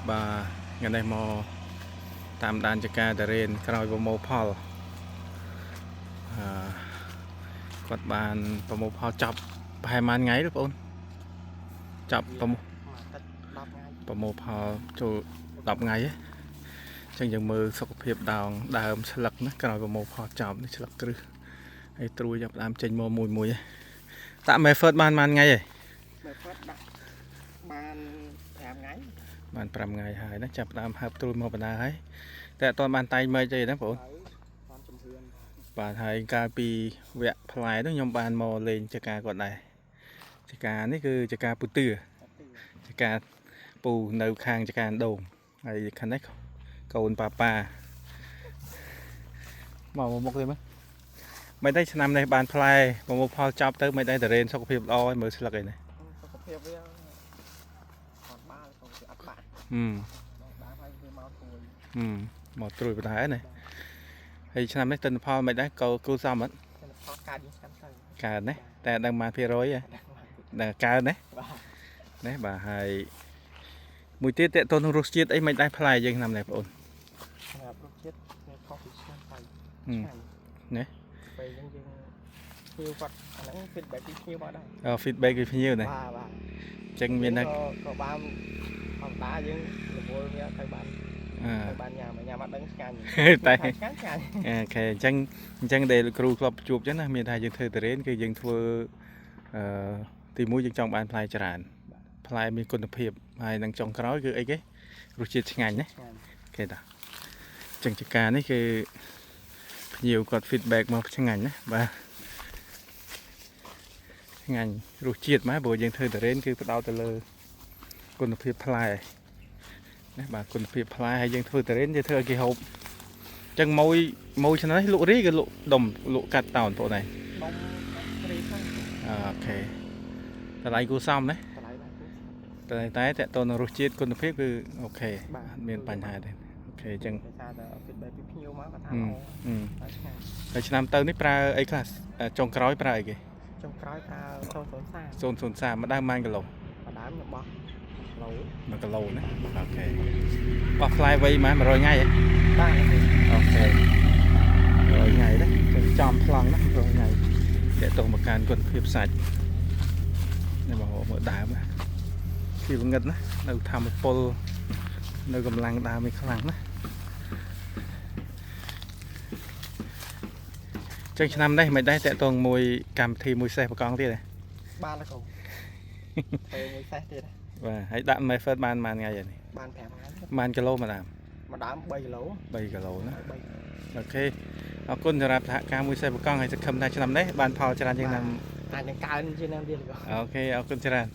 បាទថ្ងៃនេះមកតាមដានចការតារេនក្រោយប្រមូលផលអឺគាត់បានប្រមូលផលចប់ប្រហែលប៉ុន្មានថ្ងៃទេបងប្អូនចប់ប្រមូល មួយទឹក10ថ្ងៃ ប្រមូលផលចូល10ថ្ងៃហ៎អញ្ចឹងយើងមើលសុខភាពដងដើមស្លឹកណាក្រោយប្រមូលផលចប់នេះស្លឹកគ្រឹះហើយត្រួយចាប់ផ្ដើមចេញមកមួយមួយហ៎តាក់មេហ្វឺតបានប៉ុន្មានថ្ងៃហ៎ បើគាត់ដាក់បាន5ថ្ងៃ បាន5ថ្ងៃហើយណាចាប់ផ្ដើមហើបត្រួយមកបណ្ដាហើយតែអត់ទាន់បានតែងមែកទេណាបងប្អូន ហើយបានជំរឿន បាទហើយកាលពីវគ្គផ្លែនោះខ្ញុំបានមកលេងចការគាត់ដែរចការនេះគឺចការពូទឿ តែទី ចការពូនៅខាងចការដូងហើយខាងនេះកូនប៉ាប៉ាមកមកមុខទេមើលមិនដែរឆ្នាំនេះបានផ្លែប្រមូលផលចប់ទៅមិនដែរតរេនសុខភាពល្អហើយមើលស្លឹកអីនេះ សុខភាពវាអត់បាលក៏វាអត់បាក់ ហឹម ដើមហើយវាមកទួយ ហឹមមកត្រួយបណ្ដែរណាហើយឆ្នាំនេះទិន្នផលមិនដែរក៏គូសមអត់ តែផលកើតយើងឆ្នាំទៅ កើនណាតែអត់ដឹងប៉ុន្មានភាគរយទេដឹងកើនណា បាទ ណាបាទហើយមួយទៀតតេតទៅនឹងរសជាតិអីមិនដែរផ្លែយើងឆ្នាំនេះបងអូន សម្រាប់រសជាតិវាខុសពីឆ្នាំទៅ ហឹម ឆ្ងាញ់ ណា ពេលហ្នឹងយើងភ្ញៀវគាត់អាហ្នឹង feedback ពីភ្ញៀវមកដែរ អឺ feedback ពីភ្ញៀវណា បាទបាទ អញ្ចឹងមានថា ក៏ក៏បានធម្មតាយើងរវល់វាទៅបាន អឺ ទៅបានញ៉ាំញ៉ាំអត់ដឹងឆ្ងាញ់ តែ ឆ្ងាញ់ឆ្ងាញ់ OK អញ្ចឹងអញ្ចឹងដែលលោកគ្រូធ្លាប់ជួបអញ្ចឹងណាមានថាយើងធ្វើតរេនគឺយើងធ្វើអឺទីមួយយើងចង់បានផ្លែច្រើនផ្លែមានគុណភាពហើយនឹងចុងក្រោយគឺអីគេរសជាតិឆ្ងាញ់ណា ឆ្ងាញ់ OK តាអញ្ចឹងចការនេះគឺភ្ញៀវគាត់ feedback មកឆ្ងាញ់ណាបាទឆ្ងាញ់រសជាតិមកព្រោះយើងធ្វើតរេនគឺផ្ដោតទៅលើគុណភាពផ្លែណាបាទគុណភាពផ្លែហើយយើងធ្វើតរេនយើងធ្វើឲ្យគេហូបអញ្ចឹងម៉ួយម៉ួយឆ្នាំនេះលក់រីក៏លក់ដុំលក់កាត់តោនបងប្អូនឯង ដុំរីខ្លះ OK តម្លៃគួរសមណា តម្លៃបាន តែតែតើតើនឹងរសជាតិគុណភាពគឺ OK បាទ អត់មានបញ្ហាទេ OK អញ្ចឹង ដោយសារតែ feedback ពីភ្ញៀវមកគាត់ថា ហឹម ល្អ ហឹម ហើយឆ្ងាញ់ ហើយឆ្នាំទៅនេះប្រើអីខ្លះអឺចុងក្រោយប្រើអីគេ ចុងក្រោយប្រើ003 003ម្ដងប៉ុន្មានគីឡូ ម្ដងខ្ញុំបោះគីឡូ 1គីឡូណា OK បោះផ្លែវៃប៉ុន្មាន100ថ្ងៃហ៎ បាទ OK 100ថ្ងៃណាចឹងចំប្លង់ណា100ថ្ងៃតេតងមកការគុណភាពសាច់នេះបងប្អូនមើលដើមណាពីងឹតណានៅធម្មពលនៅកម្លាំងដើមនេះខ្លាំងណាចឹងឆ្នាំនេះមិនដែរតេតងមួយកម្មវិធីមួយសេះបកង់ទៀតទេ បានแล้วគ្រូធ្វើមួយសេះទៀត បាទហើយដាក់ method បានប៉ុន្មានថ្ងៃហើយនេះ បាន5ថ្ងៃ ប៉ុន្មានគីឡូម្ដង ម្ដង3គីឡូ 3គីឡូណា 3 OK អរគុណសម្រាប់សហការមួយសេះបកង់ហើយសង្ឃឹមថាឆ្នាំនេះបានផលច្រើនជាងឆ្នាំ អាចនឹងកើនជាងនឹងទៀតគ្រូ OK អរគុណច្រើន